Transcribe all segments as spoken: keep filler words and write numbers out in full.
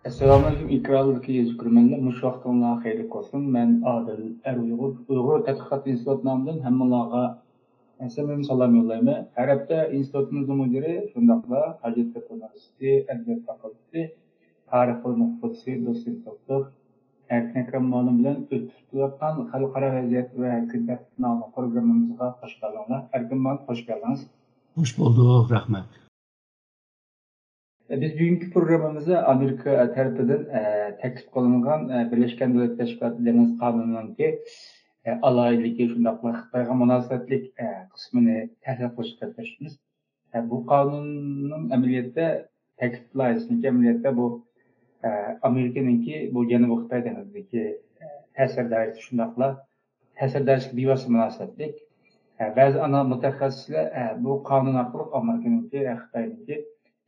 ئەسسالامۇئەلەيكۇم، ئېكرانلىدىكى يۈز كۆرۈرمەنلەر، مۇشۇ ۋاقتىڭلار خەيرلىك بولسۇن. مەن ئادىل ئەر ئۇيغۇر، ئۇيغۇر تەتقىقات ئىنستىتۇتى نامىدىن ھەممىڭلارغا سەمىمىي سالام يوللايمەن. ھەر ھەپتە ئىنستىتۇتىمىزنىڭ مۇدىرى، شۇنداقلا ھاجەتتەك ئۇنىۋېرسىتېتى ئەدەبىيات فاكۇلتېتى تارىخ بۆلۈمى ئوقۇتقۇچىسى، دوتسېنت دوكتور ئەركىن ئەكرەم مۇئەللىم بىلەن ئۆتۈپ كېتىۋاتقان خەلقئارا ۋەزىيەت ۋە كۈندەك ناملىق پروگراممىمىزغا خۇش كەلدىڭلار. ئەركىن مۇئەللىم، خۇش كەلدىڭىز. خۇش بولدۇق، رەھمەت. بىز بۈگۈنكى پروگراممىمىزدا ئامېرىكا تەرىپىدىن، ئە، تەكلىپ قىلىنغان، ئە، بىرلەشكەن دۆلەتلەر تەشكىلاتى دېڭىز قانۇنىنىڭكى، ئە، ئالاھىدىلىكى، شۇنداقلا خىتايغا مۇناسىۋەتلىك، ئە، قىسمىنى تەھلىل قىلىشقا تىرىشىمىز. ئە، بۇ قانۇننىڭ ئەمەلىيەتتە تەكلىپ لايىھىسىنىڭكى ئەمەلىيەتتە بۇ، ئە، ئامېرىكىنىڭكى بۇ جەنۇبىي خىتاي دېڭىزىدىكى، ئە، تەسىر دائىرىسى، شۇنداقلا تەسىر دائىرىسىگە بىۋاسىتە مۇناسىۋەتلىك. ئە، بەزى ئانا مۇتەخەسسىسلەر، ئە، بۇ قانۇن ئارقىلىق ئامېرىكىنىڭكى، ئە، خىتاينىڭكى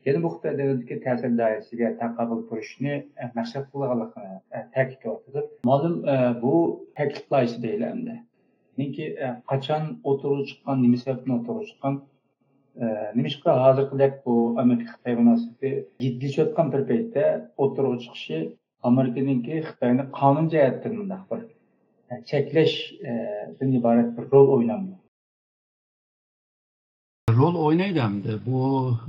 جەنۇبىي خىتاي دېڭىزىدىكى تەسىر دائىرىسىگە تاقابىل تۇرۇشنى، ئە، مەقسەت قىلغانلىقىنى، ئە، تەكىتلەۋاتىدۇ. مۇئەللىم، ئە، بۇ تەكلىپ لايىھىسى دەيلى ئەمدى. چۈنكى، ئە، قاچان ئوتتۇرىغا چىققان، نېمە سەۋەبتىن ئوتتۇرىغا چىققان، ئە، نېمىشقا ھازىرقىدەك بۇ ئامېرىكا-خىتاي مۇناسىۋىتى جىددىيلىشىۋاتقان بىر پەيتتە ئوتتۇرىغا چىقىشى ئامېرىكىنىڭكى خىتاينى قانۇن جەھەتتىن مۇنداق بىر، ئە، چەكلەشتىن ئىبارەت بىر رول ئوينامدۇ؟ رول ئوينايدۇ ئەمدى. بۇ،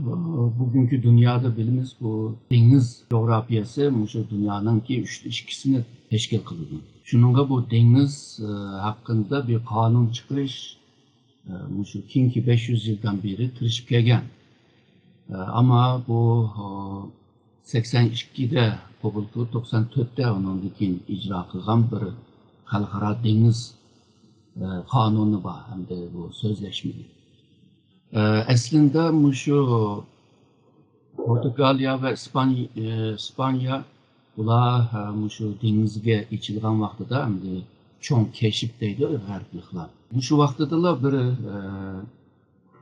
ئە، بۈگۈنكى دۇنيادا بىلىمىز، بۇ دېڭىز جۇغراپىيەسى مۇشۇ دۇنيانىڭكى ئۈچتە ئىككىسىنى تەشكىل قىلىدۇ. شۇنىڭغا بۇ دېڭىز، ئە، ھەققىدە بىر قانۇن چىقىرىش، ئە، مۇشۇ كېيىنكى بەش يۈز يىلدىن بېرى تىرىشىپ كەلگەن. ئە، ئەمما بۇ، ئە، سەكسەن ئىككىدە قوبۇل قىلىپ، توقسان تۆتتە ئۇنىڭدىن كېيىن ئىجرا قىلغان بىر خەلقئارا دېڭىز، ئە، قانۇنى بار ھەمدە بۇ سۆزلەشمىدى. ئە، ئەسلىندە مۇشۇ پورتۇگالىيە ۋە ئىسپانىيە، ئە، ئىسپانىيە بۇلار، ئە، مۇشۇ دېڭىزگە ئېچىلغان ۋاقتىدا ئەمدى چوڭ كەشىپ دەيدۇ غەربلىكلەر. مۇشۇ ۋاقتىدىلا بىر، ئە،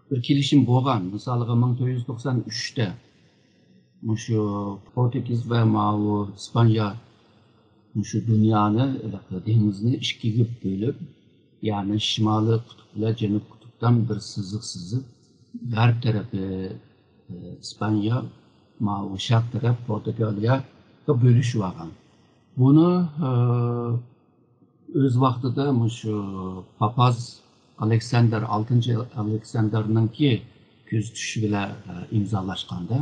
بىر كېلىشىم بولغان. مىسالىغا، مىڭ تۆت يۈز توقسان ئۈچتە مۇشۇ پورتۇگىز ۋە ماۋۇ ئىسپانىيە مۇشۇ دۇنيانى، دېڭىزنى ئىككىگە بۆلۈپ، يەنى شىمالىي قۇتۇپ بىلەن جەنۇبىي قۇتۇپتىن بىر سىزىق سىزىپ، غەرب تەرىپى، ئە، ئىسپانىيە، ماۋۇ شەرق تەرەپ پورتۇگالىيەگە بۆلۈشۈۋالغان. بۇنى، ئە، ئۆز ۋاقتىدا مۇشۇ پاپاز ئالېكساندىر، ئالتىنچى ئالېكساندىرنىڭكى كۆزىتىشى بىلەن، ئە، ئىمزالاشقاندا،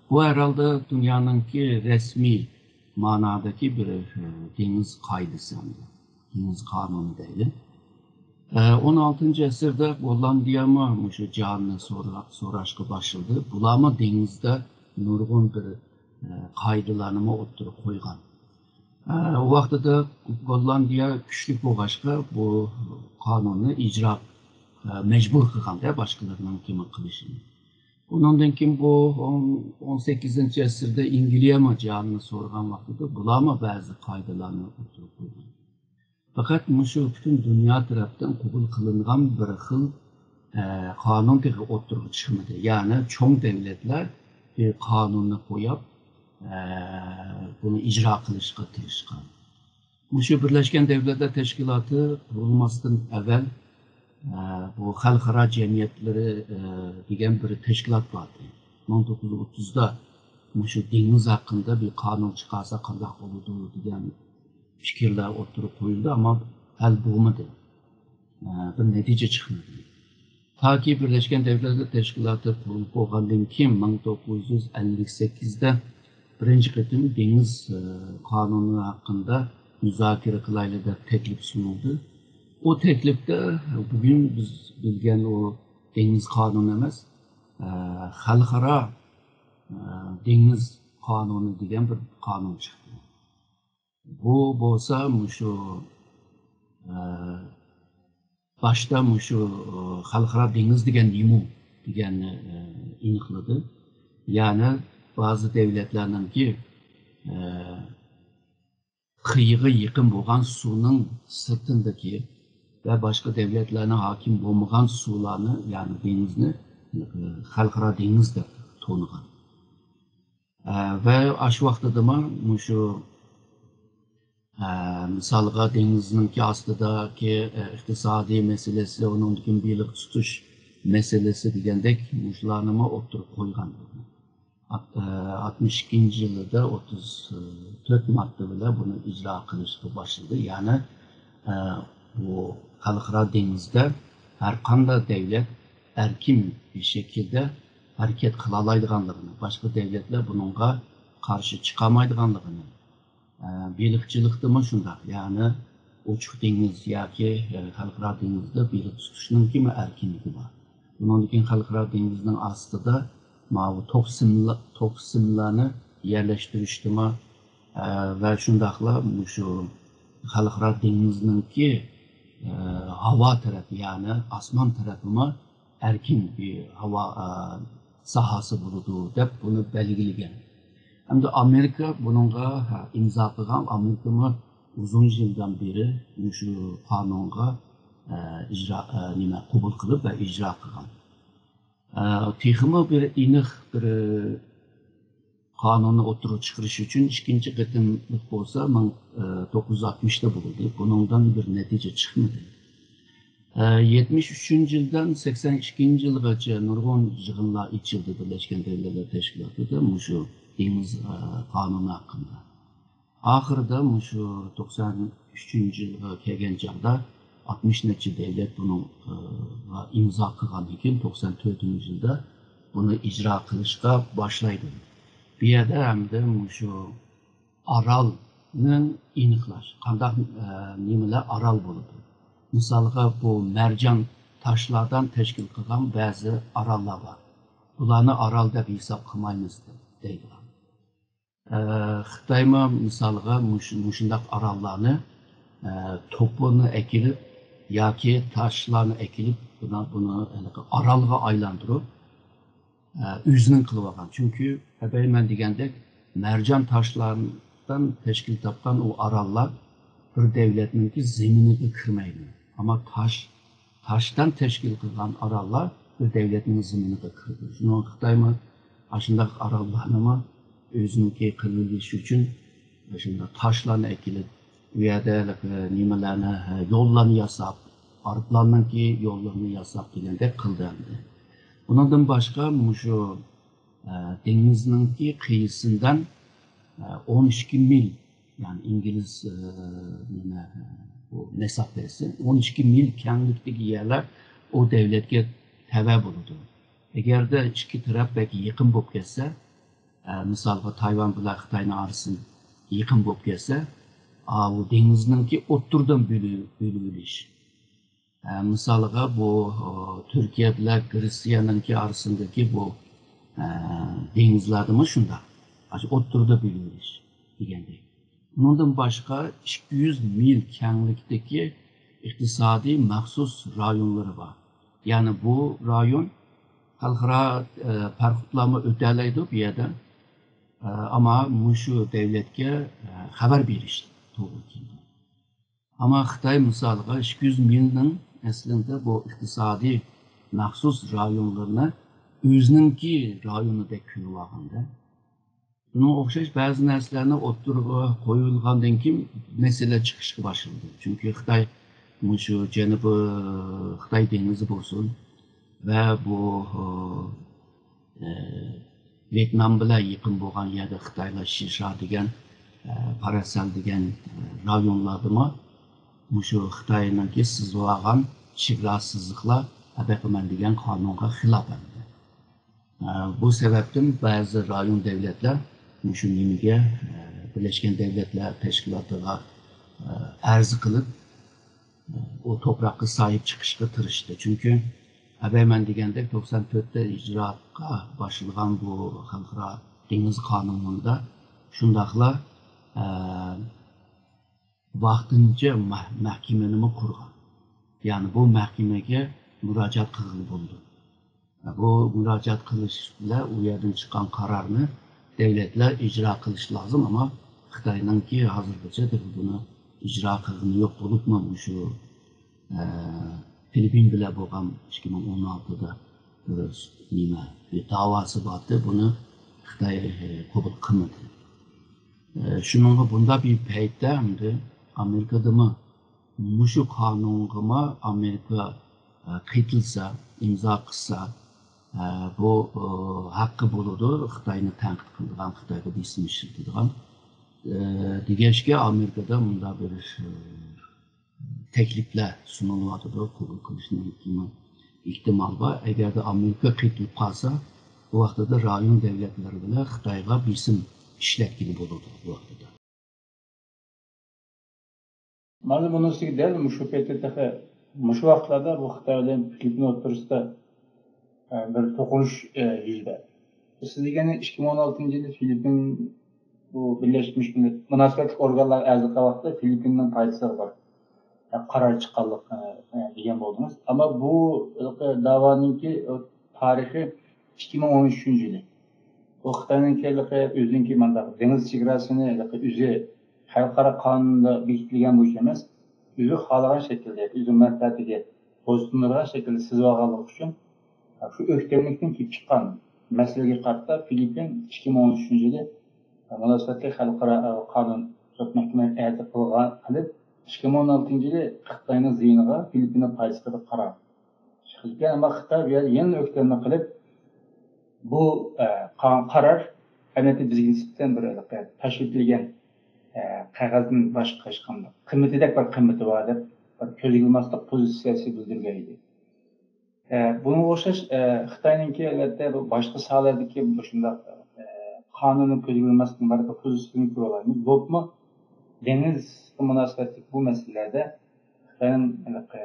بۇ ھەرھالدا دۇنيانىڭكى رەسمىي مانادىكى بىر، ئە، دېڭىز قائىدىسى، دېڭىز قانۇنى دەيلى. ئە، ئون ئالتىنچى ئەسىردە گوللاندىيەمۇ مۇشۇ جاھاننى سورا-، سوراشقا باشلىدى. بۇلارمۇ دېڭىزدا نۇرغۇن بىر، ئە، قائىدىلارنىمۇ ئوتتۇرىغا قويغان. ئە، ئۇ ۋاقتىدا گوللاندىيە كۈچلۈك بولغاچقا، بۇ قانۇننى ئىجرا، ئە، مەجبۇر قىلغاندا باشقىلارنىڭ كىمى قىلىشىنى. ئۇنىڭدىن كېيىن بۇ ئون، ئون سەككىزىنچى ئەسىردە ئەنگلىيەمۇ جاھاننى سورىغان ۋاقتىدا بۇلارمۇ بەزى قائىدىلارنى ئوتتۇرىغا قويغان. پەقەت مۇشۇ پۈتۈن دۇنيا تەرەپتىن قوبۇل قىلىنغان بىر خىل، ئە، قانۇن تېخى ئوتتۇرىغا چىقمىدى. يەنى چوڭ دۆلەتلەر بىر قانۇننى قويۇپ، ئە، بۇنى ئىجرا قىلىشقا تىرىشقان. مۇشۇ بىرلەشكەن دۆلەتلەر تەشكىلاتى قۇرۇلماستىن ئەۋۋەل، ئە، بۇ خەلقئارا جەمئىيەتلىرى، ئە، دېگەن بىر تەشكىلات بار ئىدى. مىڭ توققۇز يۈز ئوتتۇزدا مۇشۇ دېڭىز ھەققىدە بىر قانۇن چىقارسا قانداق بولىدۇ دېگەن پىكىرلەر ئوتتۇرىغا قويۇلدى، ئەمما ھەل بولمىدى. ئە، بىر نەتىجە چىقمىدى. تاكى بىرلەشكەن دۆلەتلەر تەشكىلاتى قۇرۇلۇپ بولغاندىن كېيىن، مىڭ توققۇز يۈز ئەللىك سەككىزدە بىرىنچى قېتىم دېڭىز، ئە، قانۇنى ھەققىدە مۇزاكىرە قىلايلى دەپ تەكلىپ سۇنۇلدى. ئۇ تەكلىپتە بۈگۈن بىز بىلگەن ئۇ دېڭىز قانۇنى ئەمەس، ئە، خەلقئارا، ئە، دېڭىز قانۇنى دېگەن بىر قانۇن چىقتى. بۇ بولسا مۇشۇ، ئە، باشتا مۇشۇ، ئە، خەلقئارا دېڭىز دېگەن نېمە دېگەننى، ئە، ئېنىقلىدى. يەنى بەزى دۆلەتلەرنىڭكى، ئە، قىيىغا يېقىن بولغان سۇنىڭ سىرتىندىكى ۋە باشقا دۆلەتلەرنىڭ ھاكىم بولمىغان سۇلارنى، يەنى دېڭىزنى، ئە، خەلقئارا دېڭىز دەپ تونۇغان. ئە، ۋە ئاشۇ ۋاقتىدىمۇ مۇشۇ، ئە، مىسالغا، دېڭىزنىڭكى ئاستىدىكى، ئە، ئىقتىسادىي مەسىلىسى، ئۇنىڭدىن كېيىن بېلىق تۇتۇش مەسىلىسى دېگەندەك مۇشۇلارنىمۇ ئوتتۇرىغا قويغان. ئات-، ئە، ئاتمىش ئىككىنچى يىلىدا ئوتتۇز تۆت ماددا بىلەن بۇنى ئىجرا قىلىشقا باشلىدى. يەنى، ئە، بۇ خەلقئارا دېڭىزدا ھەر قانداق دەۋلەت ئەركىن بىر شەكىلدە ھەرىكەت قىلالايدىغانلىقىنى، باشقا دەۋلەتلەر بۇنىڭغا قارشى چىقالمايدىغانلىقىنى، ئە، بېلىقچىلىقتىمۇ شۇنداق، يەنى ئوچۇق دېڭىز ياكى، ئە، خەلقئارا دېڭىزدا بېلىق تۇتۇشنىڭكىمۇ ئەركىنلىكى بار. بۇنىڭدىن كېيىن خەلقئارا دېڭىزنىڭ ئاستىدا ماۋۇ توپ سىملا-، توپ سىملارنى يەرلەشتۈرۈشتىمۇ، ئە، ۋە شۇنداقلا مۇشۇ خەلقئارا دېڭىزنىڭكى، ئە، ھاۋا تەرەپى، يەنى ئاسمان تەرەپىمۇ ئەركىن بىر ھاۋا، ئە، ساھەسى بولىدۇ دەپ بۇنى بەلگىلىگەن. ھەمدە ئامېرىكا بۇنىڭغا، ھە، ئىمزا قىلغان، ئامېرىكىمۇ ئۇزۇن يىلدىن بېرى مۇشۇ قانۇنغا، ئە، ئىجرا، ئە، نېمە، قوبۇل قىلىپ ۋە ئىجرا قىلغان. ئە، تېخىمۇ بىر ئېنىق بىر قانۇننى ئوتتۇرىغا چىقىرىش ئۈچۈن ئىككىنچى قېتىملىق بولسا مىڭ توققۇز يۈز ئاتمىشتا بولدى. بۇنىڭدىن بىر نەتىجە چىقمىدى. ئە، يەتمىش ئۈچىنچى يىلدىن سەكسەن ئىككىنچى يىلغىچە نۇرغۇن يىغىنلار ئېچىلدى بىرلەشكەن دۆلەتلەر تەشكىلاتىدا مۇشۇ دېڭىز، ئە، قانۇنى ھەققىدە. ئاخىرىدا مۇشۇ توقسان ئۈچىنچى يىلغا كەلگەن چاغدا ئاتمىش نەچچە دەۋلەت بۇنىڭغا ئىمزا قىلغاندىن كېيىن، توقسان تۆتىنچى يىلدا بۇنى ئىجرا قىلىشقا باشلايدۇ. بۇ يەردە ھەمدە مۇشۇ ئارالنى ئېنىقلاش، قانداق، ئە، نېمىلەر ئارال بولىدۇ. مىسالغا، بۇ مەرجان تاشلاردىن تەشكىل قىلغان بەزى ئاراللار بار. بۇلارنى ئارال دەپ ھېساب قىلمايمىز، دەيدىغان. ئە، خىتايمۇ مىسالغا مۇش-، مۇشۇنداق ئاراللارنى، ئە، توپىنى ئەكېلىپ ياكى تاشلارنى ئەكېلىپ، بۇنى، بۇنى ھېلىقى ئارالغا ئايلاندۇرۇپ، ئە، ئۆزىنىڭ قىلىۋالغان. چۈنكى ئەبەيمەن دېگەندەك، مەرجان تاشلاردىن تەشكىل تاپقان ئۇ ئاراللار بىر دەۋلەتنىڭكى زېمىنىغا كىرمەيدۇ. ئەمما تاش تاشتىن تەشكىل قىلغان ئاراللار بىر دەۋلەتنىڭ زېمىنىغا كىرىدۇ. شۇنىڭغا خىتايمۇ ئاشۇنداق ئاراللارنىمۇ ئۆزىنىڭكى قىلىۋېلىش ئۈچۈن شۇنداق تاشلارنى ئەكېلىپ، ئۇ يەردە ھېلىقى نېمىلەرنى، يوللارنى ياساپ، ئايروپىلاننىڭكى يوللىرىنى ياساپ دېگەندەك قىلدى ئەمدى. ئۇنىڭدىن باشقا مۇشۇ، ئە، دېڭىزنىڭكى قىيىسىدىن، ئە، ئون ئىككى مىل، يەنى ئىنگلىز، ئە، نېمە، بۇ مەسافىسى، ئون ئىككى مىل كەڭلىكتىكى يەرلەر ئۇ دەۋلەتكە تەۋە بولىدۇ. ئەگەردە ئىككى تەرەپ بەك يېقىن بولۇپ كەتسە، ئە، مىسالغا، تايۋان بىلەن خىتاينىڭ ئارىسى يېقىن بولۇپ كەتسە، ئاۋۇ دېڭىزنىڭكى ئوتتۇرىدىن بۆلۈ-، بۆلۈۋېلىش. ئە، مىسالغا، بۇ، ئۇ، تۈركىيە بىلەن گرېتسىيەنىڭكى ئارىسىدىكى بۇ، ئە، دېڭىزلاردىمۇ شۇنداق. ئاشۇ ئوتتۇرىدا بۆلۈۋېلىش دېگەندەك. ئۇنىڭدىن باشقا ئىككى يۈز مىل كەڭلىكتىكى ئىقتىسادىي مەخسۇس رايونلىرى بار. يەنى بۇ رايون خەلقئارا، ئە، پاراخوتلارمۇ ئۆتەلەيدۇ بۇ يەردە. ئە، ئەمما مۇشۇ دەۋلەتكە، ئە، خەۋەر بېرىش توغرا كېلىدۇ. ئەمما خىتاي مىسالىغا ئىككى يۈز مىلنىڭ ئەسلىدە بۇ ئىقتىسادىي مەخسۇس رايونلىرىنى ئۆزىنىڭكى رايونىدەك كۆرۈۋالغاندا، بۇنىڭغا ئوخشاش بەزى نەرسىلەرنى ئوتتۇرىغا قويۇلغاندىن كېيىن مەسىلە چىقىشقا باشلىدى. چۈنكى خىتاي مۇشۇ جەنۇبىي خىتاي دېڭىزى بولسۇن ۋە بۇ، ئە، ۋيېتنام بىلەن يېقىن بولغان يەردە خىتايلار شىشا دېگەن، ئە، پاراسەل دېگەن، ئە، رايونلاردىمۇ مۇشۇ خىتاينىڭكى سىزىۋالغان چېگرا سىزىقلار ئەبەقىمەن دېگەن قانۇنغا خىلاپ ئەمدى. ئە، بۇ سەۋەبتىن بەزى رايون دەۋلەتلەر مۇشۇ نېمىگە، ئە، بىرلەشكەن دەۋلەتلەر تەشكىلاتىغا، ئە، ئەرز قىلىپ، ئۇ توپراققا ساھىب چىقىشقا تىرىشتى. چۈنكى ئەبەيمەن دېگەندەك توقسان تۆتتە ئىجراغا باشلىغان بۇ خەلقئارا دېڭىز قانۇنىدا شۇنداقلا، ئە، ۋاقتىنچە مەھ-، مەھكىمىنىمۇ قۇرغان. يەنى بۇ مەھكىمىگە مۇراجىئەت قىلغىلى بولىدۇ. بۇ مۇراجىئەت قىلىش بىلەن ئۇ يەردىن چىققان قارارنى دەۋلەتلەر ئىجرا قىلىشى لازىم، ئەمما خىتاينىڭكى ھازىرغىچە تېخى بۇنى ئىجرا قىلغىنى يوق. بولۇپمۇ مۇشۇ، ئە، فىلىپپىن بىلەن بولغان ئىككى مىڭ ئون ئالتىدا بىر نېمە، بىر داۋاسى بارتى، بۇنى خىتاي، ئە، قوبۇل قىلمىدى. ئە، شۇنىڭغا بۇنداق بىر پەيتتە ئەمدى ئامېرىكىدىمۇ مۇشۇ قانۇنغىمۇ ئامېرىكا، ئە، قېتىلسا، ئىمزا قىلسا، ئە، بۇ، ئە، ھەققى بولىدۇ، خىتاينى تەنقىد قىلىدىغان، خىتايغا بېسىم ئىشلىتىدىغان. ئە، دېگەچكە، ئامېرىكىدا مۇنداق بىر، ئە، تەكلىپلەر سۇنۇلۇۋاتىدۇ، قوبۇل قىلىشنىڭ ئېھتىمال بار. ئەگەردە ئامېرىكا قېتىلىپ قالسا، بۇ ۋاقتىدا رايون دۆلەتلىرى بىلەن خىتايغا بېسىم ئىشلەتكىلى بولىدۇ بۇ ۋاقتىدا. مانا بۇنىڭ ئۈستىگە دەل مۇشۇ پېتى تېخى مۇشۇ ۋاقىتلاردا بۇ خىتاي بىلەن فىلىپپىن ئوتتۇرىسىدا، ئە، بىر توقۇنۇش، ئە، يۈز بەردى. سىز دېگەن ئىككى مىڭ ئون ئالتىنچى يىلى فىلىپپىن بۇ بىرلەشمىش مىللەت مۇناسىۋەتلىك ئورگانلارغا ئەزا قىلغان ۋاقىتتا فىلىپپىننىڭ پايدىسىغا بار، ئە، قارار چىققانلىق، ئە، ئە، دېگەن بولدىڭىز. ئەمما بۇ داۋانىڭكى تارىخى ئىككى مىڭ ئون ئۈچىنچى يىلى. بۇ خىتاينىڭكى ھېلىقى ئۆزىنىڭكى مانداق دېڭىز چېگراسىنى ھېلىقى ئۆزى خەلقئارا قانۇندا بېكىتىلگەن بويىچە ئەمەس، ئۆزى خالىغان شەكىلدە، ئۆزى مەنپەئەتىگە بويسۇندۇرغان شەكىلدە سىزىۋالغانلىقى ئۈچۈن، شۇ ئۆكتەملىكتىن كېلىپ چىققان مەسىلىگە قارىتا فىلىپپىن ئىككى مىڭ ئون ئۈچىنچى يىلى مۇناسىۋەتلىك خەلقئارا قانۇن سوت مەھكىمىسىگە ئەرز قىلغان قىلىپ، ئىككى مىڭ ئون ئالتىنچى يىلى خىتاينىڭ زىيىنىغا فىلىپپىننىڭ پايدىسىغا قارار چىقىدىكەن. ئەمما خىتاي بۇ يەردە يەنە ئۆكتەملىك قىلىپ، بۇ، ئە، قا-، قارار ئەمەلىيەتتە بىزگە نىسبەتەن بىر ھېلىقى پەش ئېتىلگەن، ئە، قەغەزدىن باشقا ھېچقانداق قىممىتىدەك بىر قىممىتى بار دەپ بىر كۆزگە ئىلماسلىق پوزىتسىيەسى بىلدۈرگەن ئىدى. ئە، بۇنىڭغا ئوخشاش، ئە، خىتاينىڭكى ئەلۋەتتە بۇ باشقا ساھەلەردىكى مۇشۇنداق، ئە، قانۇننى كۆزگە ئىلماسلىقنىڭ بارلىق پوزىتسىيەسىنى كۆرۈۋالايمىز. بولۇپمۇ دېڭىزغا مۇناسىۋەتلىك بۇ مەسىلىلەردە خىتاينىڭ ھېلىقى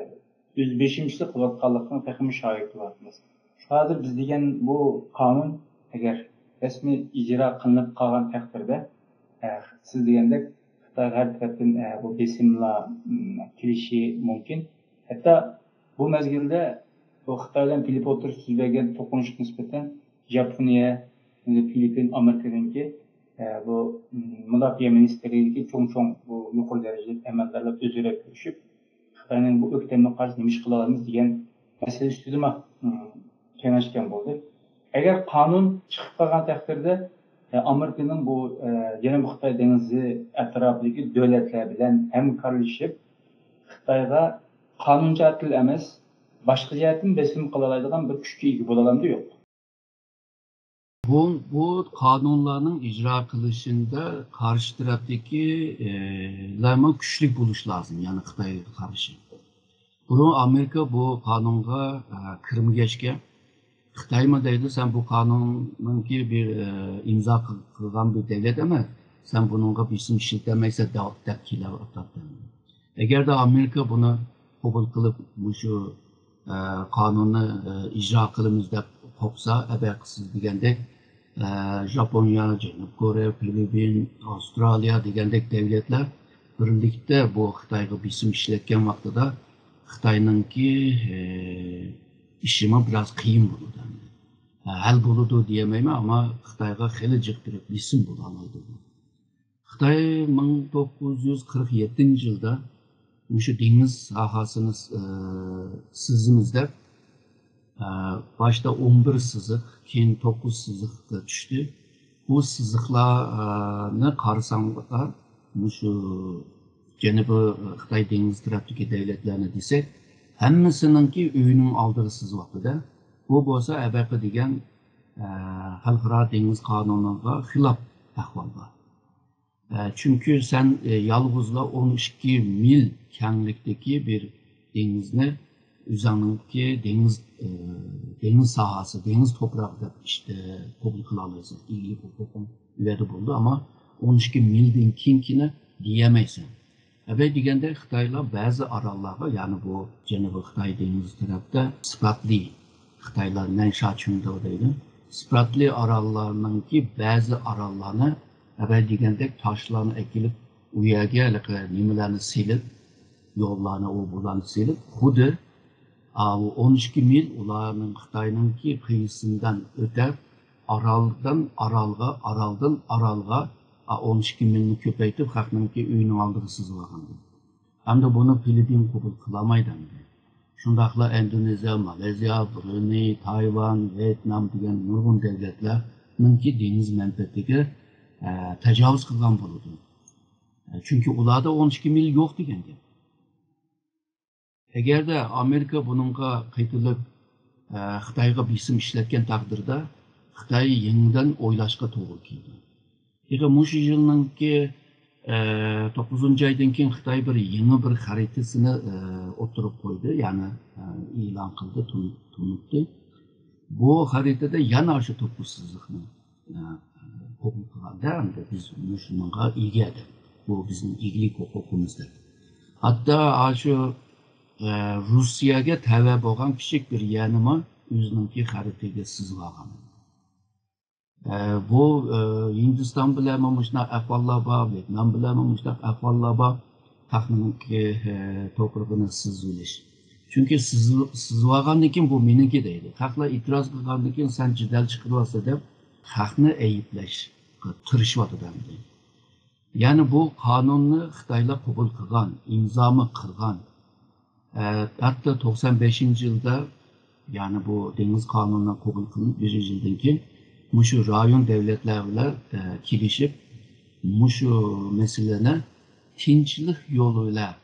ئۆز بېشىمچىلىق قىلىۋاتقانلىقىنىڭ تېخىمۇ شاھىتى بولۇۋاتىمىز. شۇ ھازىر بىز دېگەن بۇ قانۇن ئەگەر رەسمىي ئىجرا قىلىنىپ قالغان تەقدىردە، ئە، سىز دېگەندەك خىتايغا ھەر تەرەپتىن، ئە، بۇ بېسىملار، م، كېلىشى مۇمكىن. ھەتتا بۇ مەزگىلدە بۇ خىتاي بىلەن فىلىپپىن ئوتتۇرىسىدا يۈز بەرگەن توقۇنۇشقا نىسبەتەن ياپونىيە، فىلىپپىن، ئامېرىكىنىڭكى، ئە، بۇ، م، مۇداپىئە مىنىستىرلىكىدىكى چوڭ-چوڭ بۇ يۇقىرى دەرىجىلىك ئەمەلدارلار ئۆزئارا كۆرۈشۈپ، خىتاينىڭ بۇ ئۆكتەملىك قارىشىنى نېمە ئىش قىلالايمىز دېگەن مەسىلە ئۈستىدىمۇ، م، كېڭەشكەن بولدى. ئەگەر قانۇن چىقىپ قالغان تەقدىردە، ئە، ئامېرىكىنىڭ بۇ، ئە، جەنۇبىي خىتاي دېڭىزى ئەتراپىدىكى دۆلەتلەر بىلەن ھەمكارلىشىپ، خىتايغا قانۇن جەھەتتىن ئەمەس، باشقا جەھەتتىن بېسىم قىلالايدىغان بىر كۈچكە ئىگە بولالامدۇ يوق؟ بۇ، بۇ قانۇنلارنىڭ ئىجرا قىلىشىدا قارشى تەرەپتىكى، ئە، لارمۇ كۈچلۈك بولۇش لازىم، يەنى خىتايغا قارشى. بۇرۇن ئامېرىكا بۇ قانۇنغا، ئە، كىرمىگەچكە، خىتايمۇ دەيدۇ، سەن بۇ قانۇننىڭكى بىر، ئە، ئىمزا قىل-، قىلغان بىر دۆلەت ئەمەس، سەن بۇنىڭغا بېسىم ئىشلىتەلمەيسەن دەپ، دەپ كېلىۋاتاتتى. ئەگەردە ئامېرىكا بۇنى قوبۇل قىلىپ، مۇشۇ، ئە، قانۇننى، ئە، ئىجرا قىلىمىز دەپ قوپسا، ئەبەقىسىز دېگەندەك، ئە، ژاپونىيە، جەنۇبىي كورېيە، فىلىپپىن، ئاۋسترالىيە دېگەندەك دۆلەتلەر بىرلىكتە بۇ خىتايغا بېسىم ئىشلەتكەن ۋاقتىدا خىتاينىڭكى، ئە، ئىشىمۇ بىراز قىيىن بولىدۇ. ھەل بولىدۇ دېيەلمەيمەن، ئەمما خىتايغا خېلى جىق بىر بېسىم بولالايدۇ. خىتاي مىڭ توققۇز يۈز قىرىق يەتتىنچى يىلدا مۇشۇ دېڭىز ساھەسىنى، ئە، سىزىمىز دەپ، ئە، باشتا ئون بىر سىزىق، كېيىن توققۇز سىزىققا چۈشتى. بۇ سىزىقلارنى قارىساڭلار، مۇشۇ جەنۇبىي خىتاي دېڭىزى تەرەپتىكى دۆلەتلەرنى دېسەك، ھەممىسىنىڭكى ئۆيىنىڭ ئالدىغا سىزىۋاتىدۇ. بۇ بولسا ئەبەقە دېگەن، ئە، خەلقئارا دېڭىز قانۇنىغا خىلاپ ئەھۋال بار. ئە، چۈنكى سەن، ئە، يالغۇزلا ئون ئىككى مىل كەڭلىكتىكى بىر دېڭىزنى ئۆزۈڭنىڭكى دېڭىز، ئە، دېڭىز ساھەسى، دېڭىز توپراقى دەپ ئىشتە قوبۇل قىلالايسەن. ئىگىلىك ھوقۇقۇڭ ئۇ يەردە بولىدۇ، ئەمما ئون ئىككى مىلدىن كېيىنكىنى دېيەلمەيسەن. ئەبەي دېگەندەك خىتايلار بەزى ئاراللارغا، يەنى بۇ جەنۇبىي خىتاي دېڭىزى تەرەپتە سىپاتلى خىتايلار نەنشاچۈنداۋ دەيدۇ. سىپاتلى ئاراللارنىڭكى بەزى ئاراللارنى ئەبەي دېگەندەك تاشلارنى ئەكېلىپ، ئۇ يەرگە ھېلىقى نېمىلەرنى سېلىپ، يوللارنى، ئۇ بۇلارنى سېلىپ، خۇددى، ئاۋۇ ئون ئىككى مىل ئۇلارنىڭ خىتاينىڭكى قىيىسىندىن ئۆتەپ، ئارالدىن ئارالغا، ئارالدىن ئارالغا، ئا، ئون ئىككى مىلنى كۆپەيتىپ، خەقنىڭكى ئۆيىنىڭ ئالدىغا سىزىۋالغان. ئەمدى بۇنى فىلىپپىن قوبۇل قىلالمايدۇ ئەمدى. شۇنداقلا ئىندونېزىيە، مالايزىيە، برۇنېي، تايۋان، ۋيېتنام دېگەن نۇرغۇن دۆلەتلەرنىڭكى دېڭىز مەنپەئەتىگە، ئە، تاجاۋۇز قىلغان بولىدۇ. ئە، چۈنكى ئۇلاردا ئون ئىككى مىل يوق دېگەن گەپ. ئەگەردە ئامېرىكا بۇنىڭغا قېتىلىپ، ئە، خىتايغا بېسىم ئىشلەتكەن تەقدىردە، خىتاي يېڭىدىن ئويلاشقا توغرا كېلىدۇ. تېخى مۇشۇ يىلنىڭكى، ئە، توققۇزىنچى ئايدىن كېيىن خىتاي بىر يېڭى بىر خەرىتىسىنى، ئە، ئوتتۇرىغا قويدى، يەنى، ئە، ئېلان قىلدى، تون-، تونۇتتى. بۇ خەرىتىدە يەنە شۇ توققۇز سىزىقنى، ئە، قوبۇل قىلغاندا، ئەمدى بىز مۇشۇنىڭغا ئىگە دەپ، بۇ بىزنىڭ ئىگىلىك ھوقۇقىمىز دەپ. ھەتتا شۇ، ئە، روسىيەگە تەۋە بولغان كىچىك بىر يەرنىمۇ ئۆزىنىڭكى خەرىتىگە سىزىۋالغان. ئە، بۇ، ئە، ھىندىستان بىلەنمۇ مۇشۇنداق ئەھۋاللار بار، ۋيېتنام بىلەنمۇ مۇشۇنداق ئەھۋاللار بار. خەقنىڭكى، ئە، توپرىقىنى سىزىۋېلىش. چۈنكى سىزىۋ-، سىزىۋالغاندىن كېيىن بۇ مېنىڭكى دەيدۇ. خەقلەر ئېتىراز قىلغاندىن كېيىن سەن جېدەل چىقىرىۋالسا دەپ خەقنى ئەيىبلەشكە تىرىشىۋاتىدۇ ئەمدى. يەنى بۇ قانۇننى خىتايلار قوبۇل قىلغان، ئىمزامۇ قىلغان. ئە، ھەتتا توقسان بەشىنچى يىلدا، يەنى بۇ دېڭىز قانۇنى قوبۇل قىلىنىپ بىر يىلدىن كېيىن، مۇشۇ رايون دۆلەتلەر بىلەن، ئە، كېلىشىپ، مۇشۇ مەسىلىنى تىنچلىق يولى بىلەن،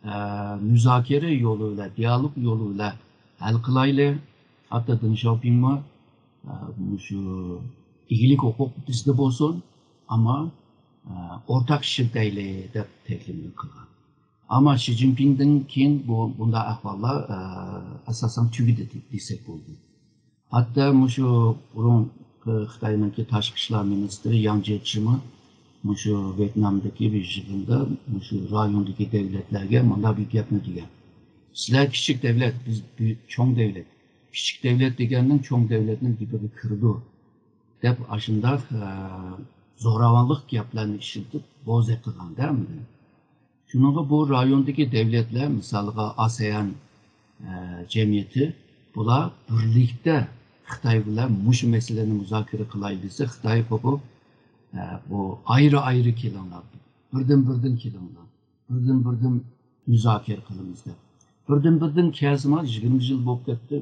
ئە، مۇزاكىرە يولى بىلەن، دىئالوگ يولى بىلەن ھەل قىلايلى. ھەتتا دېڭ شياۋپىڭمۇ، ئە، مۇشۇ ئىگىلىك ھوقۇق بىزدە بولسۇن، ئەمما، ئە، ئورتاق ئىشلىتەيلى دەپ تەكلىپنى قىلغان. ئەمما شى جىنپىڭدىن كېيىن بۇ، بۇنداق ئەھۋاللار، ئە، ئاساسەن تۈگىدى دە-، دېسەك بولىدۇ. ھەتتا مۇشۇ بۇرۇنقى خىتاينىڭكى تاشقى ئىشلار مىنىستىرى ياڭ جيېچىمۇ مۇشۇ ۋيېتنامدىكى بىر يىغىندا مۇشۇ رايوندىكى دۆلەتلەرگە مۇنداق بىر گەپنى دېگەن. سىلەر كىچىك دۆلەت، بىز بۈ-، چوڭ دۆلەت. كىچىك دۆلەت دېگەننىڭ چوڭ دۆلەتنىڭ گېپىگە كىرىدۇ، دەپ ئاشۇنداق، ئە، زوراۋانلىق گەپلەرنى ئىشلىتىپ بوزەك قىلغاندا ئەمدى. شۇنىڭغا بۇ رايوندىكى دۆلەتلەر، مىسالغا، ئاسېئان، ئە، جەمئىيىتى، بۇلار بىرلىكتە خىتاي بىلەن مۇشۇ مەسىلىنى مۇزاكىرە قىلاي دېسە، خىتاي قوپۇپ، ئە، بۇ ئايرى-ئايرى كېلىڭلار، بىردىن-بىردىن كېلىڭلار، بىردىن-بىردىن مۇزاكىرە قىلىمىز دەپ. بىردىن-بىردىن كەلسىمۇ يىگىرمە يىل بولۇپ كەتتى،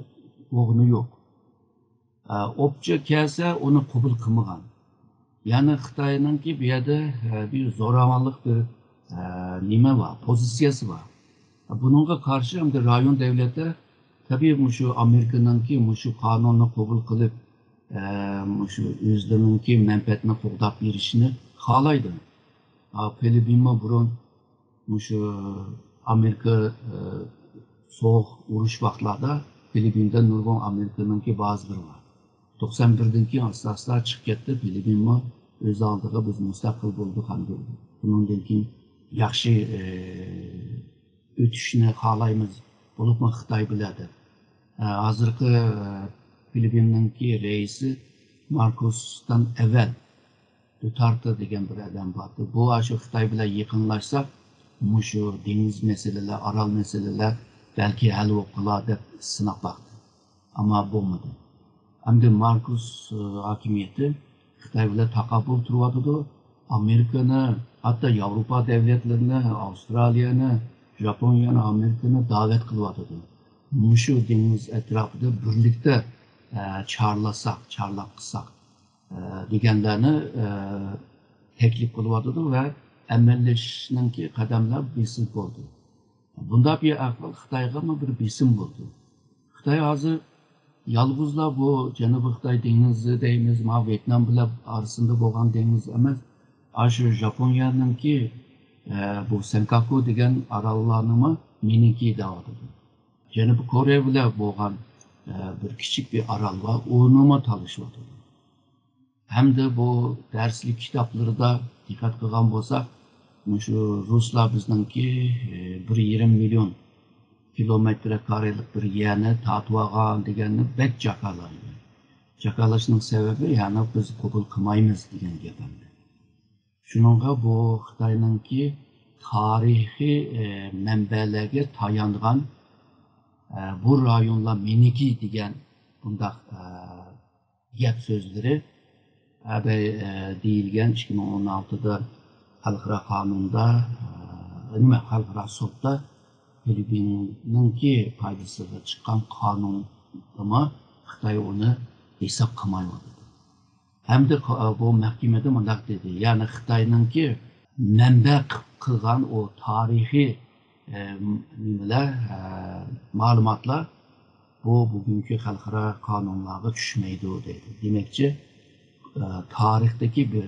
بولغىنى يوق. ئە، ئوپچە كەلسە ئۇنى قوبۇل قىلمىغان. يەنى خىتاينىڭكى بۇ يەردە، ئە، بىر زوراۋانلىق بىر، ئە، نېمە بار، پوزىتسىيەسى بار. بۇنىڭغا قارشى ئەمدى رايون دۆلەتلەر تەبىئىي مۇشۇ ئامېرىكىنىڭكى مۇشۇ قانۇننى قوبۇل قىلىپ، ئە، مۇشۇ ئۆزلىرىنىڭكى مەنپەئەتىنى قوغداپ بېرىشىنى خالايدۇ. ئا، فىلىپپىنمۇ بۇرۇن مۇشۇ ئامېرىكا، ئە، سوغۇق ئۇرۇش ۋاقىتلاردا فىلىپپىندا نۇرغۇن ئامېرىكىنىڭكى بازىلىرى بار. توقسان بىردىن كېيىن ئاستا-ئاستا چىقىپ كەتتى. فىلىپپىنمۇ ئۆز ئالدىغا بىز مۇستەقىل بولدۇق، ئەمدى بۇنىڭدىن كېيىن ياخشى، ئە، ئۆتۈشنى خالايمىز، بولۇپمۇ خىتاي بىلەن دەپ. ئە، ھازىرقى، ئە، فىلىپپىننىڭكى رەئىسى ماركوستىن ئەۋەل دۇتارتې دېگەن بىر ئادەم بارتى. بۇ ئاشۇ خىتاي بىلەن يېقىنلاشساق، مۇشۇ دېڭىز مەسىلىلەر، ئارال مەسىلىلەر بەلكى ھەل بولۇپ قالار دەپ سىناپ باقتى. ئەمما بولمىدى. ئەمدى ماركوس، ئى، ھاكىمىيىتى خىتاي بىلەن تاقابىل تۇرۇۋاتىدۇ. ئامېرىكىنى، ھەتتا ياۋروپا دۆلەتلىرىنى، ئاۋسترالىيەنى، ژاپونىيەنى، ئامېرىكىنى دەۋەت قىلىۋاتىدۇ. مۇشۇ دېڭىز ئەتراپىدا بىرلىكتە، ئە، چارلىساق، چارلاق قىلساق، ئە، دېگەنلەرنى، ئە، تەكلىپ قىلىۋاتىدۇ ۋە ئەمەلىيلىشىشنىڭكى قەدەملەر بېسىلىپ بولدى. بۇنداق بىر ئەھۋال خىتايغىمۇ بىر بېسىم بولدى. خىتاي ھازىر يالغۇزلا بۇ جەنۇبىي خىتاي دېڭىزى دەيمىز، ماۋۇ ۋيېتنام بىلەن ئارىسىدا بولغان دېڭىز ئەمەس، ئاشۇ ژاپونىيەنىڭكى، ئە، بۇ سېنكاكۇ دېگەن ئاراللارنىمۇ مېنىڭكى دەۋاتىدۇ. جەنۇبىي كورېيە بىلەن بولغان، ئە، بىر كىچىك بىر ئارال بار، ئۇنىمۇ تالىشىۋاتىدۇ. ھەمدە بۇ دەرسلىك كىتابلىرىدا دىققەت قىلغان بولساق، مۇشۇ رۇسلار بىزنىڭكى، ئى، بىر يېرىم مىليون كىلومېتىر كارىلىق بىر يەرنى تارتىۋالغان دېگەننى بەك جاكارلايدۇ. جاكارلاشنىڭ سەۋەبى، يەنى بىز قوبۇل قىلمايمىز دېگەن گەپ ئەمدى. شۇنىڭغا بۇ خىتاينىڭكى تارىخىي، ئى، مەنبەلەرگە تايانغان، ئى، بۇ رايونلار مېنىڭكى دېگەن بۇنداق، ئى، گەپ سۆزلىرى، ئە، بەي-، ئە، دېيىلگەن ئىككى مىڭ ئون ئالتىدا خەلقئارا قانۇندا، ئە، نېمە، خەلقئارا سوتتا فىلىپپىننىڭكى پايدىسىغا چىققان قانۇندىمۇ خىتاي ئۇنى ھېساب قىلمايۋاتىدۇ. ھەمدە ق-، بۇ مەھكىمىدە مۇنداق دېدى، يەنى خىتاينىڭكى مەنبە قىلغان ئۇ تارىخىي، ئە، نېمىلەر، ئە، مەلۇماتلار بۇ بۈگۈنكى خەلقئارا قانۇنلارغا چۈشمەيدۇ دەيدۇ. دېمەكچى، ئە، تارىختىكى بىر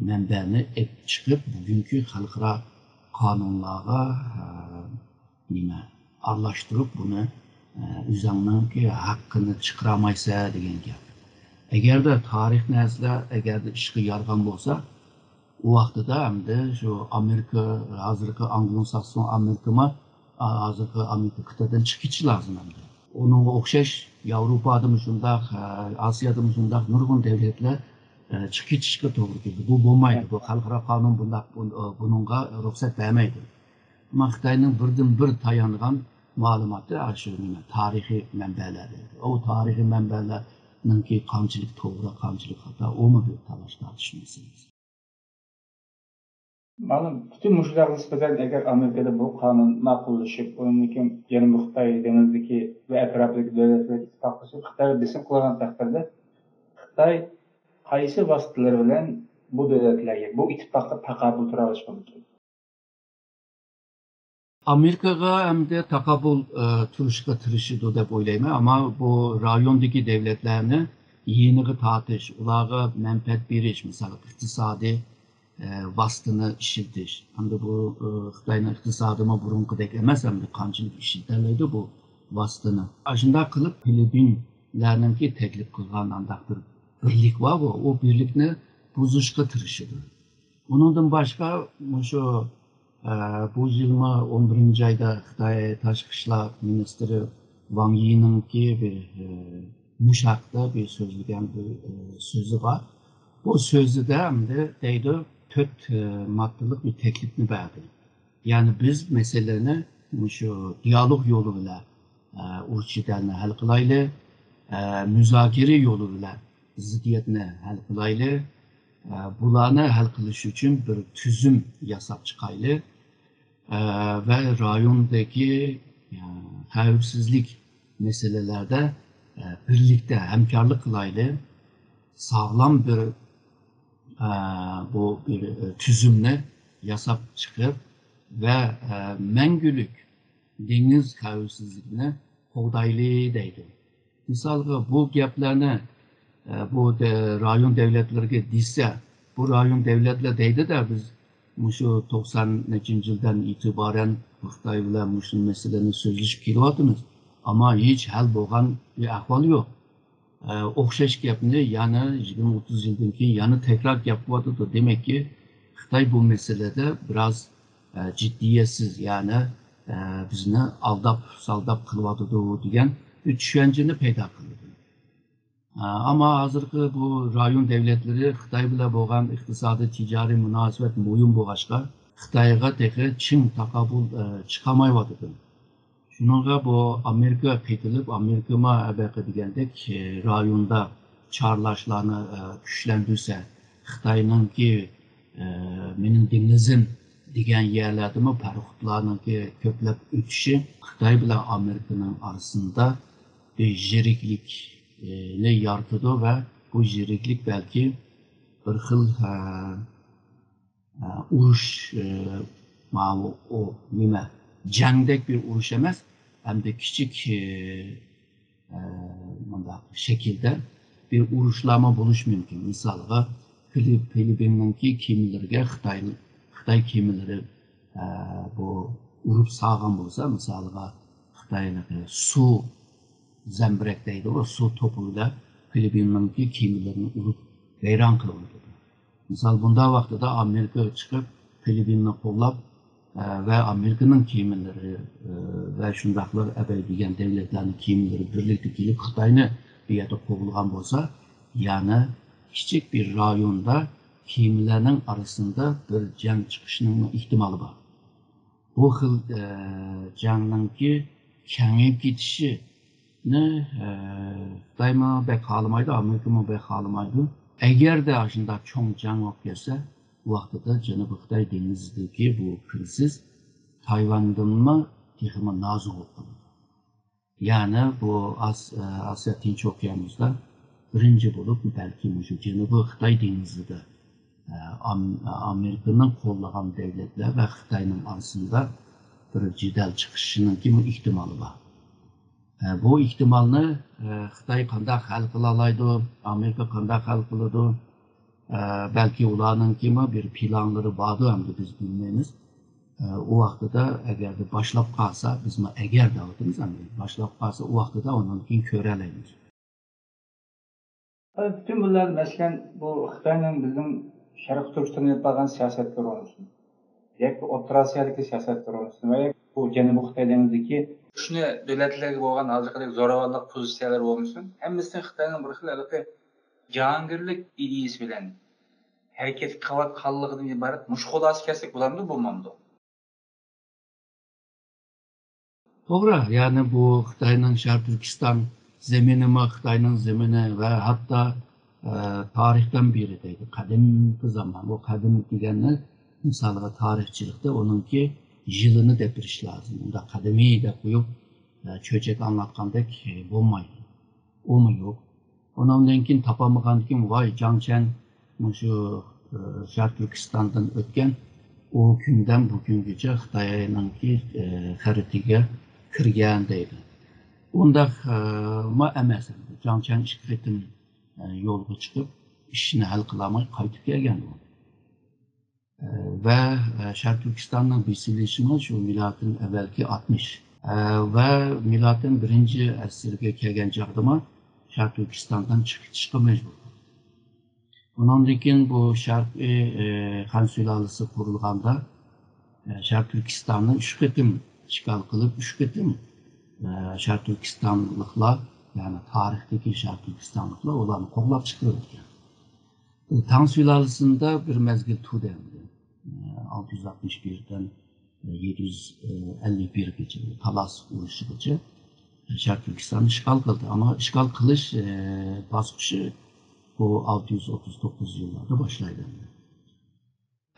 مەنبەنى ئېلىپ چىقىپ، بۈگۈنكى خەلقئارا قانۇنلارغا، ئە، نېمە، ئارىلاشتۇرۇپ، بۇنى، ئە، ئۆزۈڭنىڭكى ھەققىنى چىقىرالمايسەن دېگەن گەپ. ئەگەردە تارىخنى ئەسلەر، ئەگەردە ئىشقا يارىغان بولسا، ئۇ ۋاقتىدا ئەمدى شۇ ئامېرىكا، ھازىرقى ئاڭگلوساكسون ئامېرىكىمۇ، ھازىرقى ئامېرىكا قىتئىدىن چىقىپ كېتىشى لازىم ئەمدى. ئۇنىڭغا ئوخشاش ياۋروپادىمۇ شۇنداق، ئاسىيادىمۇ شۇنداق نۇرغۇن دۆلەتلەر، ئە، چىقىپ كېتىشكە توغرا كېلىدۇ. بۇ بولمايدۇ. بۇ خەلقئارا قانۇن بۇنداق، بۇ-، بۇنىڭغا رۇخسەت بەرمەيدۇ. ئەمما خىتاينىڭ بىردىنبىر تايانغان مەلۇماتى ئاشۇ نېمە، تارىخىي مەنبەلەر. ئۇ تارىخىي مەنبەلەرنىڭكى قانچىلىك توغرا، قانچىلىك خاتا، ئۇمۇ بىر تالاش تارتىش مەسىلىسى. مانا پۈتۈن مۇشۇلارغا نىسبەتەن ئەگەر ئامېرىكىدا بۇ قانۇن ماقۇللىشىپ، ئۇنىڭدىن كېيىن جەنۇبىي خىتاي دېڭىزىدىكى ۋە ئەتراپىدىكى دۆلەتلەر ئىتتىپاقلىشىپ خىتايغا بېسىم قىلغان تەقدىردە، خىتاي قايسى ۋاسىتىلەر بىلەن بۇ دۆلەتلەرگە، بۇ ئىتتىپاققا تاقابىل تۇرالاش مۇمكىن؟ ئامېرىكىغا ئەمدى تاقابىل، ئە، تۇرۇشقا تىرىشىدۇ دەپ ئويلايمەن. ئەمما بۇ رايوندىكى دۆلەتلەرنى يېنىغا تارتىش، ئۇلارغا مەنپەئەت بېرىش، مىسال، ئىقتىسادىي، ئە، ۋاسىتىنى ئىشلىتىش. ئەمدى بۇ، ئە، خىتاينىڭ ئىقتىسادىمۇ بۇرۇنقىدەك ئەمەس، ئەمدى قانچىلىك ئىشلىتەلەيدۇ بۇ ۋاسىتىنى. ئاشۇنداق قىلىپ، فىلىپپىنلەرنىڭكى تەكلىپ قىلغان ئانداق بىر بىرلىك بار، بۇ، ئۇ بىرلىكنى بۇزۇشقا تىرىشىدۇ. ئۇنىڭدىن باشقا، مۇشۇ، ئە، بۇ يىلمۇ ئون بىرىنچى ئايدا خىتاي تاشقى ئىشلار مىنىستىرى ۋاڭ يىنىڭكى بىر، ئە، مۇشۇ ھەقتە بىر سۆزلىگەن بىر، ئە، سۆزى بار. بۇ سۆزىدە ئەمدى دەيدۇ، تۆت، ئە، ماددىلىق بىر تەكلىپنى بەردى. يەنى بىز مەسىلىنى مۇشۇ دىيالوگ يولى بىلەن، ئە، ئۇرۇش جېدەلنى ھەل قىلايلى، ئە، مۇزاكىرە يولى بىلەن زىددىيەتنى ھەل قىلايلى، ئە، بۇلارنى ھەل قىلىش ئۈچۈن بىر تۈزۈم ياساپ چىقايلى، ئە، ۋە رايوندىكى، ئە، خەۋپسىزلىك مەسىلىلەردە، ئە، بىرلىكتە ھەمكارلىق قىلايلى، ساغلام بىر، ئە، بۇ بىر، ئە، تۈزۈمنى ياساپ چىقىپ ۋە، ئە، مەڭگۈلۈك دېڭىز خەۋپسىزلىكىنى قوغدايلى دەيدۇ. مىسالغا، بۇ گەپلەرنى، ئە، بۇ دە-، رايون دۆلەتلىرىگە دېسە، بۇ رايون دۆلەتلەر دەيدۇ-دە، بىز مۇشۇ توقسان نەچچىنچى يىلدىن ئېتىبارەن خىتاي بىلەن مۇشۇ مەسىلىنى سۆزلىشىپ كېلىۋاتىمىز. ئەمما ھېچ ھەل بولغان بىر ئەھۋال يوق. ئە، ئوخشاش گەپنى يەنە يىگىرمە ئوتتۇز يىلدىن كېيىن يەنە تەكرار گەپ قىلىۋاتىدۇ. دېمەككى، خىتاي بۇ مەسىلىدە بىراز، ئە، جىددىيەتسىز، يەنى، ئە، بىزنى ئالداپ-سالداپ قىلىۋاتىدۇ دېگەن بىر چۈشەنچىنى پەيدا قىلىدۇ. ئە، ئەمما ھازىرقى بۇ رايون دۆلەتلىرى خىتاي بىلەن بولغان ئىقتىسادىي تىجارىي مۇناسىۋەت مۇھىم بولغاچقا، خىتايغا تېخى چىڭ تاقابىل، ئە، چىقالمايۋاتىدۇ. شۇنىڭغا بۇ ئامېرىكا قېتىلىپ، ئامېرىكىمۇ ھەبەقى دېگەندەك، ئە، رايوندا چارلاشلارنى، ئە، كۈچلەندۈرسە، خىتاينىڭكى، ئە، مېنىڭ دېڭىزىم دېگەن يەرلەردىمۇ پاراخوتلارنىڭكى كۆپلەپ ئۆتۈشى خىتاي بىلەن ئامېرىكىنىڭ ئارىسىدا بىر يىرىكلىكنى يارىتىدۇ ۋە بۇ يىرىكلىك بەلكى بىر خىل، ئە، ئە، ئۇرۇش، ئە، ماۋۇ، ئۇ، نېمە، جەڭدەك بىر ئۇرۇش ئەمەس، ئەمدى كىچىك، ئە، ئە، مۇنداق شەكىلدە بىر ئۇرۇشلارمۇ بولۇشى مۇمكىن. مىسالغا، فىلىپ-، فىلىپپىننىڭكى كېمىلىرىگە خىتاي، خىتاي كېمىلىرى، ئە، بۇ ئۇرۇپ سالغان بولسا، مىسالغا، خىتاينىڭكى سۇ زەمبىرەك دەيدىغۇ، سۇ توپى بىلەن فىلىپپىننىڭكى كېمىلىرىنى ئۇرۇپ ۋەيران قىلىۋېتىدۇ. مىسال، بۇنداق ۋاقتىدا ئامېرىكا چىقىپ، فىلىپپىننى قوللاپ، ئە، ۋە ئامېرىكىنىڭ كېمىلىرى، ئە، ۋە شۇنداقلا ئەبەي دېگەن دۆلەتلەرنىڭ كېمىلىرى بىرلىكتە كېلىپ، خىتاينى بۇ يەردە قوغلىغان بولسا، يەنى كىچىك بىر رايوندا كېمىلەرنىڭ ئارىسىدا بىر جەڭ چىقىشىنىڭ ئېھتىمالى بار. بۇ خىل، ئە، جەڭنىڭكى كېڭىيىپ كېتىشى نى، ئە، خىتايمۇ بەك خالىمايدۇ، ئامېرىكىمۇ بەك خالىمايدۇ. ئەگەردە ئاشۇنداق چوڭ جەڭ بولۇپ كەتسە، ئۇ ۋاقتىدا جەنۇبىي خىتاي دېڭىزىدىكى بۇ كىرىزىس تايۋاندىنمۇ تېخىمۇ نازۇك بولۇپ قالىدۇ. يەنى بۇ ئاس-، ئە، ئاسىيا تىنچ ئوكيانۇسىدا بىرىنچى بولۇپ، بەلكى مۇشۇ جەنۇبىي خىتاي دېڭىزىدا، ئە، ئام-، ئامېرىكىنىڭ قوللىغان دۆلەتلەر ۋە خىتاينىڭ ئارىسىدا بىر جېدەل چىقىشىنىڭكىمۇ ئېھتىمالى بار. بۇ ئېھتىمالنى خىتاي قانداق ھەل قىلالايدۇ، ئامېرىكا قانداق ھەل قىلىدۇ، بەلكى ئۇلارنىڭكىمۇ بىر پىلانلىرى باردۇ، ئەمدى بىز بىلمەيمىز. ئۇ ۋاقتىدا ئەگەردە باشلاپ قالسا، بىزمۇ ئەگەر دەۋاتىمىز، ئەمدى باشلاپ قالسا، ئۇ ۋاقتىدا ئۇنىڭ كېيىن كۆرەلەيمىز. پۈتۈن بۇلار، مەسىلەن، بۇ خىتاينىڭ بىزنىڭ شەرقىي تۈركىستاندا ئېلىپ بارغان سىياسەتلىرى بولسۇن، ياكى ئوتتۇرا ئاسىيادىكى سىياسەتلىرى بولسۇن ۋە ياكى بۇ جەنۇبىي خىتاي دېڭىزىدىكى قوشنا دۆلەتلەرگە بولغان ھازىرقىدەك زوراۋانلىق پوزىتسىيەلىرى بولمىسۇن، ھەممىسىنىڭ خىتاينىڭ بىر خىل ھېلىقى جاھانگىرلىك ئىدىيىسى بىلەن ھەرىكەتكە قىلىۋاتقانلىقىدىن ئىبارەت مۇشۇ خۇلاسىگە كەلسەك بولامدۇ، بولمامدۇ؟ توغرا، يەنى بۇ خىتاينىڭ شەرقىي تۈركىستان زېمىنىمۇ خىتاينىڭ زېمىنى ۋە ھەتتا، ئە، تارىختىن بېرى دەيدۇ، قەدىمكى زامان. بۇ قەدىم دېگەننى، مىسالغا، تارىخچىلىقتا ئۇنىڭكى يىلىنى دەپ بېرىش لازىم. ئۇنداق قەدىمىي دەپ قويۇپ، ئە، چۆچەك ئاڭلاتقاندەك، ئە، بولمايدۇ. ئۇمۇ يوق. ئۇنىڭدىن كېيىن تاپالمىغاندىكىن، ۋاي، جاڭ چيەن مۇشۇ، ئە، شەرقىي تۈركىستاندىن ئۆتكەن، ئۇ كۈندىن بۇ كۈنگىچە خىتاينىڭكى، ئە، خەرىتىگە كىرگەن دەيدۇ. ئۇنداق، ئە، ما ئەمەس. جاڭ چيەن ئىككى قېتىم، ئە، يولغا چىقىپ، ئىشنى ھەل قىلالماي قايتىپ كەلگەن ئۇ. ئە، ۋە، ئە، شەرقىي تۈركىستاننىڭ بېسىلىشىمۇ شۇ مىلادتىن ئەۋۋەلكى ئاتمىش، ئە، ۋە مىلادتىن بىرىنچى ئەسىرگە كەلگەن چاغدىمۇ شەرقىي تۈركىستاندىن چىقىپ كېتىشقا مەجبۇر. ئۇنىڭدىن كېيىن بۇ شەرقىي، ئە، خەن سۇلالىسى قۇرۇلغاندا، ئە، شەرقىي تۈركىستاننى ئۈچ قېتىم ئىشغال قىلىپ، ئۈچ قېتىم، ئە، شەرقىي تۈركىستانلىقلار، يەنى تارىختىكى شەرقىي تۈركىستانلىقلار ئۇلارنى قوغلاپ چىقىرىۋەتكەن. تاڭ سۇلالىسىندا بىر مەزگىل تۇردى ئەمدى. ئالتە يۈز ئاتمىش بىردىن يەتتە يۈز ئەللىك بىرگىچە، تالاس ئۇرۇشىغىچە شەرقىي تۈركىستاننى ئىشغال قىلدى. ئەمما ئىشغال قىلىش، ئە، باسقۇچى بۇ ئالتە يۈز ئوتتۇز توققۇزىنچى يىللاردا باشلايدۇ ئەمدى.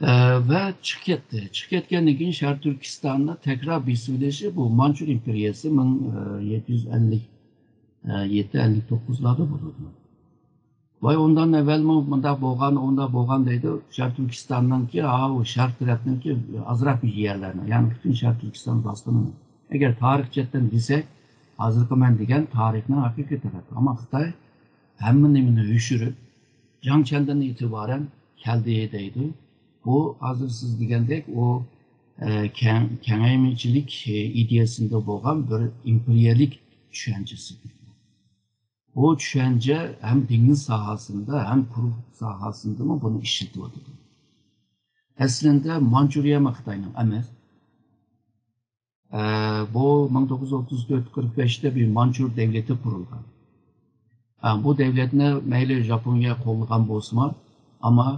ئە، ۋە چىقىپ كەتتى. چىقىپ كەتكەندىن كېيىن شەرقىي تۈركىستاننى تەكرار بېسىۋېلىشى بۇ مانچۇر ئىمپېرىيەسى مىڭ يەتتە يۈز ئەللىك يەتتە، ئەللىك توققۇزلاردا بولىدۇ. ۋاي، ئۇندىن ئەۋۋەلمۇ مۇنداق بولغان، ئۇنداق بولغان دەيدۇ. شەرقىي تۈركىستاننىڭكى، ھاۋۇ شەرق تەرەپنىڭكى ئازراق بىر يەرلەرنى، يەنى پۈتۈن شەرقىي تۈركىستان باسقىنىنى. ئەگەر تارىخ جەھەتتىن دېسەك، ھازىرقى مەن دېگەن تارىخنىڭ ھەقىقىي تەرىپى. ئەمما خىتاي ھەممە نېمىنى يوشۇرۇپ، جاڭ چيەندىن ئېتىبارەن كەلدى دەيدۇ. بۇ ھازىر سىز دېگەندەك ئۇ، ئە، كەڭ-، كېڭەيمىچىلىك، ئە، ئىدىيەسىندە بولغان بىر ئىمپېرىيەلىك چۈشەنچىسى. بۇ چۈشەنچە ھەم دېڭىز ساھەسىندە، ھەم قۇرۇق ساھەسىندىمۇ بۇنى ئىشلىتىۋاتىدۇ. ئەسلىندە مانچۇرىيەمۇ خىتاينىڭ ئەمەس. ئە، بۇ مىڭ توققۇز يۈز ئوتتۇز تۆت، قىرىق بەشتە بىر مانچۇر دەۋلىتى قۇرۇلغان. ئە، بۇ دەۋلەتنى مەيلى ژاپونىيە قوللىغان بولسىمۇ، ئەمما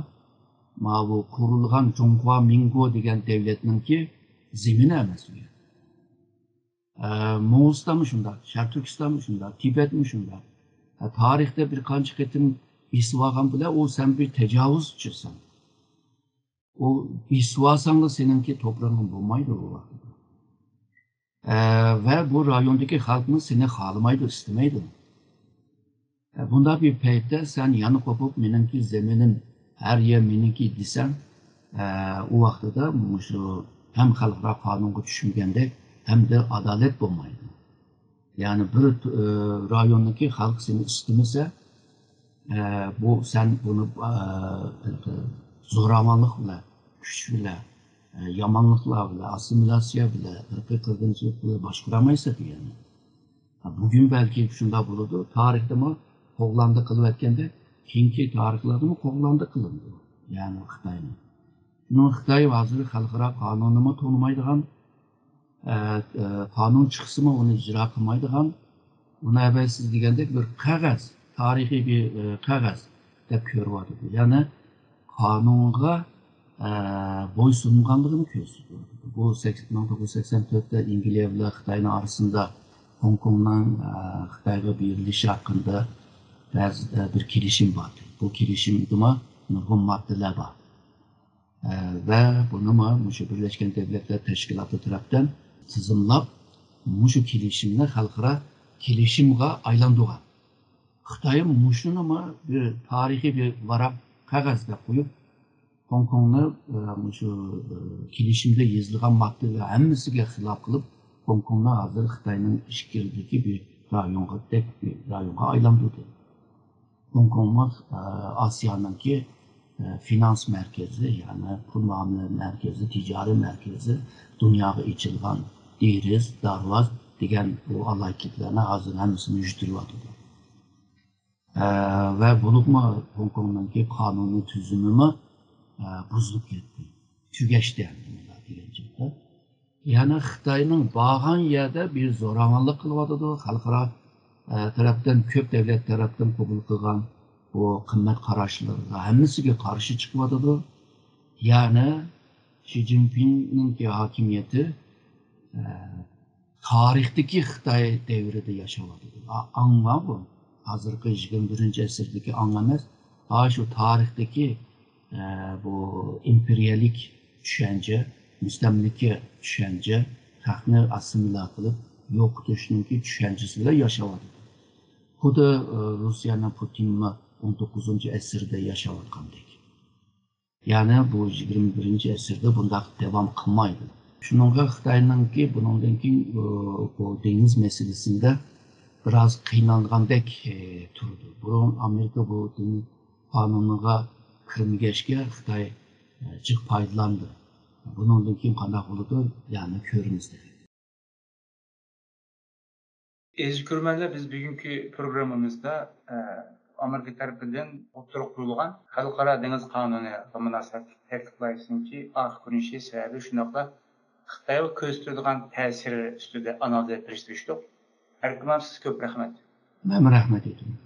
ماۋۇ قۇرۇلغان جۇڭخۇا مىڭگو دېگەن دەۋلەتنىڭكى زېمىنى ئەمەس ئۇ. ئە، موڭغۇلىستانمۇ شۇنداق، شەرقىي تۈركىستانمۇ شۇنداق، تىبەتمۇ شۇنداق. ئە، تارىختا بىر قانچە قېتىم بېسىۋالغان بىلەن ئۇ سەن بىر تاجاۋۇزچىسەن. ئۇ بېسىۋالساڭلا سېنىڭكى توپرىقىڭ بولمايدۇ ئۇ ۋاقىتتا. ئە، ۋە بۇ رايوندىكى خەلقمۇ سېنى خالىمايدۇ، ئىستىمەيدۇ. ئە، بۇنداق بىر پەيتتە سەن يەنە قوپۇپ، مېنىڭكى زېمىنىم، ھەر يەر مېنىڭكى دېسەڭ، ئە، ئۇ ۋاقتىدا مۇشۇ ھەم خەلقئارا قانۇنغا چۈشمىگەندەك، ھەمدە ئادالەت بولمايدۇ. يەنى بىر، ئە، رايوندىكى خەلق سېنى ئىستىمىسە، ئە، بۇ سەن بۇنى، ئە، زوراۋانلىق بىلەن، كۈچ بىلەن، ئە، يامانلىقلار بىلەن، ئاسسىمىلياتسىيە بىلەن، ئىرقىي قىرغىنچىلىق بىلەن باشقۇرالمايسەن دېگەن. ھە، بۈگۈن بەلكى شۇنداق بولىدۇ، تارىختىمۇ قوغلاندى قىلىۋەتكەندە، كېيىنكى تارىخلاردىمۇ قوغلاندى قىلىنىدۇ، يەنى خىتاينى. شۇنىڭ خىتاي ھازىر خەلقئارا قانۇننىمۇ تونۇمايدىغان، ئە، ئە، قانۇن چىقسىمۇ ئۇنى ئىجرا قىلمايدىغان، ئۇنى ئەۋەل سىز دېگەندەك بىر قەغەز، تارىخىي بىر، ئە، قەغەز دەپ كۆرۈۋاتىدۇ. يەنى قانۇنغا، ئە، بويسۇنمىغانلىقىنى كۆرسىتىۋاتىدۇ. بۇ سەكس-، مىڭ توققۇز يۈز سەكسەن تۆتتە ئىنگلىيە بىلەن خىتاينىڭ ئارىسىدا خوڭكوڭنىڭ، ئە، خىتايغا بېرىلىشى ھەققىدە بەزى، ئە، بىر كېلىشىم بار. بۇ كېلىشىمدىمۇ نۇرغۇن ماددىلار بار. ئە، ۋە بۇنىمۇ مۇشۇ بىرلەشكەن دۆلەتلەر تەشكىلاتى تەرەپتىن تىزىملاپ، مۇشۇ كېلىشىمنى خەلقئارا كېلىشىمغا ئايلاندۇرغان. خىتاي مۇشۇنىمۇ بىر تارىخىي بىر ۋاراق قەغەز دەپ قويۇپ، خوڭكوڭنى، ئە، مۇشۇ، ئە، كېلىشىمدە يېزىلغان ماددىلەر ھەممىسىگە خىلاپ قىلىپ، خوڭكوڭنى ھازىر خىتاينىڭ ئىچكىرىدىكى بىر رايونغا، رايونغا ئايلاندۇردى. خوڭكوڭمۇ ئاسىيانىڭكى فىنانس مەركىزى، يەنى پۇل مۇئامىلە مەركىزى، تىجارىي مەركىزى، دۇنياغا ئېچىلغان دېرىز، دارۋاز دېگەن بۇ ئالاھىدىلىكلەرنى ھازىر ھەممىسىنى يۈزلەندۈرۈۋاتىدۇ. ۋە بولۇپمۇ خوڭكوڭنىڭكى قانۇنىي تۈزۈمىمۇ بۇزۇلۇپ كەتتى، تۈگەشتى ئەمدى مۇنداق دېگەن چاغدا. يەنى خىتاينىڭ بارغان يەردە بىر زوراۋانلىق قىلىۋاتىدۇ، خەلقئارا تەرەپتىن، كۆپ دۆلەت تەرەپتىن قوبۇل قىلغان بۇ قىممەت قاراشلىرىغا ھەممىسىگە قارشى چىقىۋاتىدۇ. يەنى شى جىنپىڭنىڭكى ھاكىمىيىتى تارىختىكى خىتاي دەۋرىدە ياشاۋاتىدۇ. ئاڭ بار بۇ. ھازىرقى يىگىرمە بىرىنچى ئەسىردىكى ئاڭ ئەمەس. ھا شۇ تارىختىكى بۇ ئىمپېرىيەلىك چۈشەنچە، مۇستەملىكە چۈشەنچە، خەقنى ئاسسىمىلياتسىيە قىلىپ يوقىتىشنىڭكى چۈشەنچىسى بىلەن ياشاۋاتىدۇ. خۇددى روسىيەنىڭ پۇتىنمۇ ئون توققۇزىنچى ئەسىردە ياشاۋاتقاندەك. يەنى بۇ يىگىرمە بىرىنچى ئەسىردە بۇنداق داۋام قىلمايدۇ. شۇنىڭغا خىتاينىڭكى بۇنىڭدىن كېيىن بۇ دېڭىز مەسىلىسىدە بىراز قىينالغاندەك تۇرىدۇ. بۇرۇن ئامېرىكا بۇ دېڭىز قانۇنىغا كىرمىگەچكە خىتاي جىق پايدىلاندى. بۇنىڭدىن كېيىن قانداق بولىدۇ، يەنى كۆرىمىز. ئەزىز كۆرۈرمەنلەر، بىز بۈگۈنكى پروگراممىمىزدا ئامېرىكا تەرىپىدىن ئوتتۇرىغا قويۇلغان خەلقئارا دېڭىز قانۇنىغا مۇناسىۋەتلىك تەتقىق لايىھىسىنىڭكى ئاخىر كۆرۈنۈشى سەۋەبى، شۇنداقلا خىتايغا كۆرسىتىدىغان تەسىرى ئۈستىدە ئانالىز ئېلىپ بېرىشتۇق. ئەركىن ئاكا، سىزگە كۆپ رەھمەت. مەن رەھمەت ئېيتىمەن.